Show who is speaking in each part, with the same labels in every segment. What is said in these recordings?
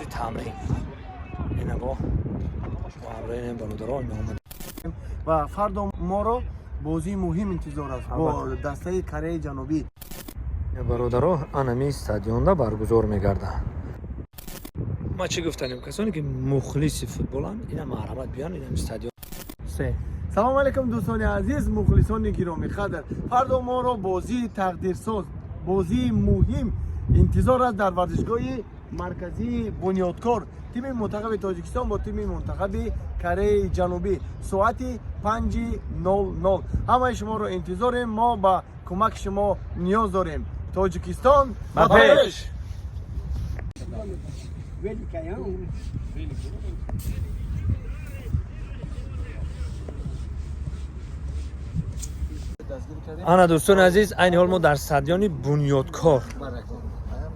Speaker 1: Рӯзи тамрин. Ина бо ҳамроҳи ин бародаро ина омадем.
Speaker 2: Ва фардо моро бозии муҳим интизор аст бо
Speaker 1: Албатта.
Speaker 2: дастаи Кореяи Ҷанубӣ.
Speaker 1: Бародаро, анами стадионда баргузор мегардад. Ма чӣ гуфтанем, касоне ки мухлиси футболанд, ина марҳамат, биён инами стадион се.
Speaker 2: Салому алейкум, дӯстони азиз, мухлисони гиромиқадр. Фардо моро бозии тақдирсоз, бозии муҳим интизор аст дар варзишгоҳи марказии Бунёдкор. Тими мунтахаби Тоҷикистон бо тими мунтахаби Кореяи Ҷанубӣ соати 5:00. Ҳамаи шуморо интизорем, мо ба кӯмаки шумо ниёз дорем. Тоҷикистон
Speaker 1: ба пеш!
Speaker 3: Великая.
Speaker 1: Ана, дӯстони азиз, айни ҳол мо дар стадиони Бунёдкор,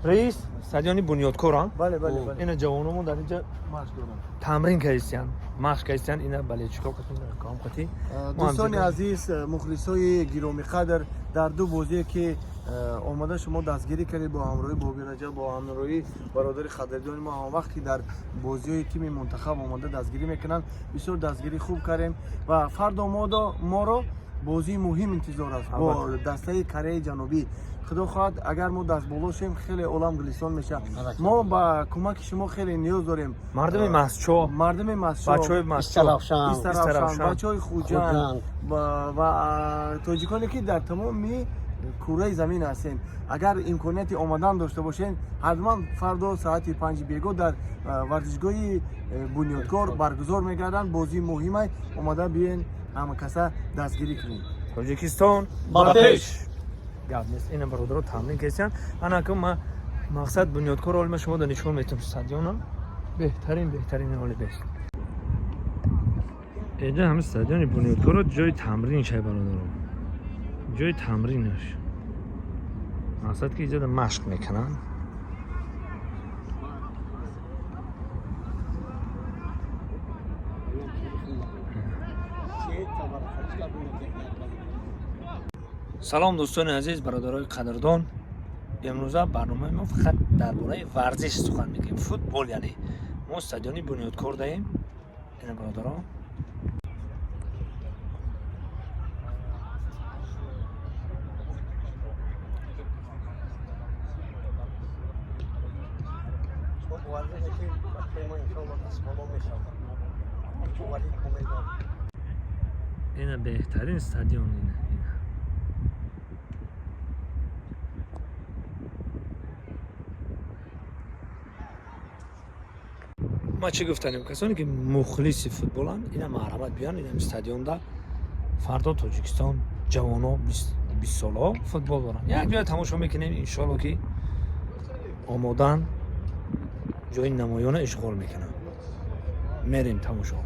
Speaker 1: раис, стадиони Бунёдкор, а?
Speaker 2: Бале.
Speaker 1: Ина ҷавономон дар инҷа
Speaker 2: Машқ дорам.
Speaker 1: тамрин кардистиянд, машқ кардистиянд. Ина болельщик о қати.
Speaker 2: Дӯстони азиз, мухлисои гиромиқадр, дар ду бозие ки омада шумо дастгирӣ кардед бо ҳамроҳи Боби Раҷаб, бо ҳамроҳи бародари қадрдони мо, ҳамвақт ки дар бозиҳои тими мунтахаб омада дастгирӣ мекунанд, бисёр дастгирӣ хуб кардем. Ва фардо моро бозии муҳим интизор аст бо
Speaker 1: Албатта.
Speaker 2: дастаи Кореяи Ҷанубӣ. Худо хоҳад, агар мо дастболо шем, хеле олам гулистон мешавад. Мо ба кӯмаки шумо хеле ниёз дорем.
Speaker 1: Мардуми Мастчо,
Speaker 2: мардуми Мастчо,
Speaker 1: бачаҳои Мастчо,
Speaker 3: Истаравшан.
Speaker 2: Истаравшан,
Speaker 1: Истаравшан.
Speaker 2: бачаҳои Хуҷанд
Speaker 3: Хуҷанд.
Speaker 2: ва тоҷиконе ки дар тамоми кураи замин ҳастем, агар имконияти омадан дошта бошем, ҳатман фардо соати 5-и бего дар варзишгоҳи Бунёдкор баргузор мегарданд бозии муҳимай. Омада биёен, ҳама каса дастгирӣ кунем.
Speaker 1: Тоҷикистон
Speaker 3: ба пеш!
Speaker 1: Гап нест. Ина бародаро тамрин кардистиянд. Ана ку ма мақсад Бунёдкор оли ма шумо да нишон метам стадиона. Беҳтарин, беҳтарин оли бест. Инҷа ҳами стадиони Бунёдкорро ҷои тамрин шай, бародаро, ҷои тамринаш. Мақсад ки иҷода машқ мекунанд. Салом, дӯстони азиз, бародарои қадрдон. Имрӯза барномаи мо фақат дар бораи варзиш сухан мекунем, футбол. Яъне мо стадиони Бунёдкор даем. Ина бародаро. Ина беҳтарин стадион, ина. Ма чӣ гуфтанем, касоне ки мухлиси футболанд, ина марҳамат, биён инами стадионда. Фардо Тоҷикистон ҷавоно 20 солаҳо футбол доранд, як ҷоя тамошо мекунем. Иншоалло ки омодан, ҷои намоёна ишғол мекунанд. Мерем тамошо.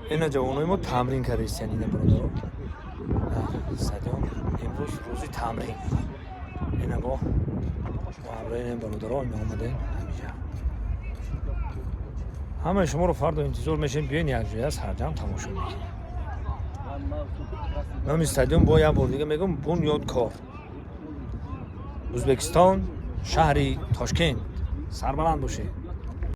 Speaker 1: Ина ҷавонои мо тамрин кардистиянд. Ина бародаро, стадион имрӯз рӯзи тамрин. Ина бо ҳамроҳи ин бародаро ина омадем ҳамиҷа. Ҳамаи шуморо фардо интизор мешем, биёен, якҷоя сарҷам тамошо мекунем. Номи стадион бо як бор дига мегӯм: Бунёдкор, Ӯзбекистон, шаҳри Тошкент. Сарбаланд бошед.